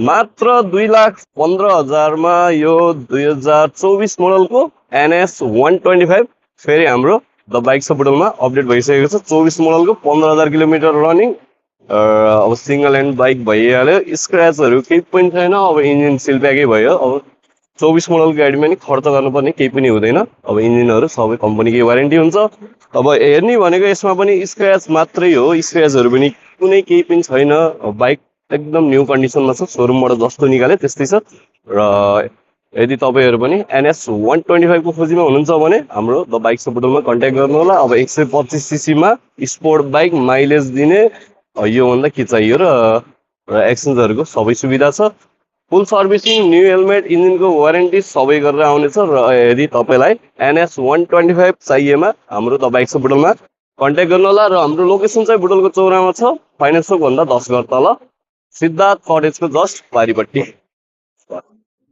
मात्र 2,15,000 मा यो 2024 मोडलको NS 125 फेरि हाम्रो द बाइक सपोर्टलमा अपडेट भइसकेको छ। 24 मोडलको 15,000 किलोमिटर रनिङ। अब सिंगल ह्यान्ड बाइक भइहाल्यो, स्क्रैचहरू केही पनि छैन। अब इन्जिन सिल प्याकै भयो। अब 24 मोडलको गाडीमा नि खर्च गर्नुपर्ने केही पनि हुँदैन। अब इन्जिनहरू सबै कम्पनीकै वारेन्टी हुन्छ। अब हेर्ने भनेको यसमा पनि स्क्रैच मात्रै हो, स्क्रैचहरू पनि कुनै केही पनि छैन। बाइक एकदम न्यू कन्डिसनमा छ, सोरुमबाट जस्तो निकाले त्यस्तै छ। र यदि तपाईँहरू पनि NS 125 को खोजीमा हुनुहुन्छ भने हाम्रो द बाइक सपोर्टलमा कन्ट्याक्ट गर्नु होला। अब 125 सीसीमा स्पोर्ट बाइक माइलेज दिने योभन्दा के चाहियो र एक्सचेन्जहरूको सबै सुविधा छ। फुल सर्भिसिङ, न्यू हेलमेट, इन्जिनको वारेन्टी सबै गरेर आउनेछ। र यदि तपाईँलाई NS 125 चाहिएमा हाम्रो द बाइक सपोर्टलमा कन्ट्याक्ट गर्नु होला। र हाम्रो लोकेसन चाहिँ बुटोलको चौरामा छ, फाइनेन्स चोक भन्दा 10 घर तल, सिद्धार्थ कटेजको जस्ट पारिपट्टि।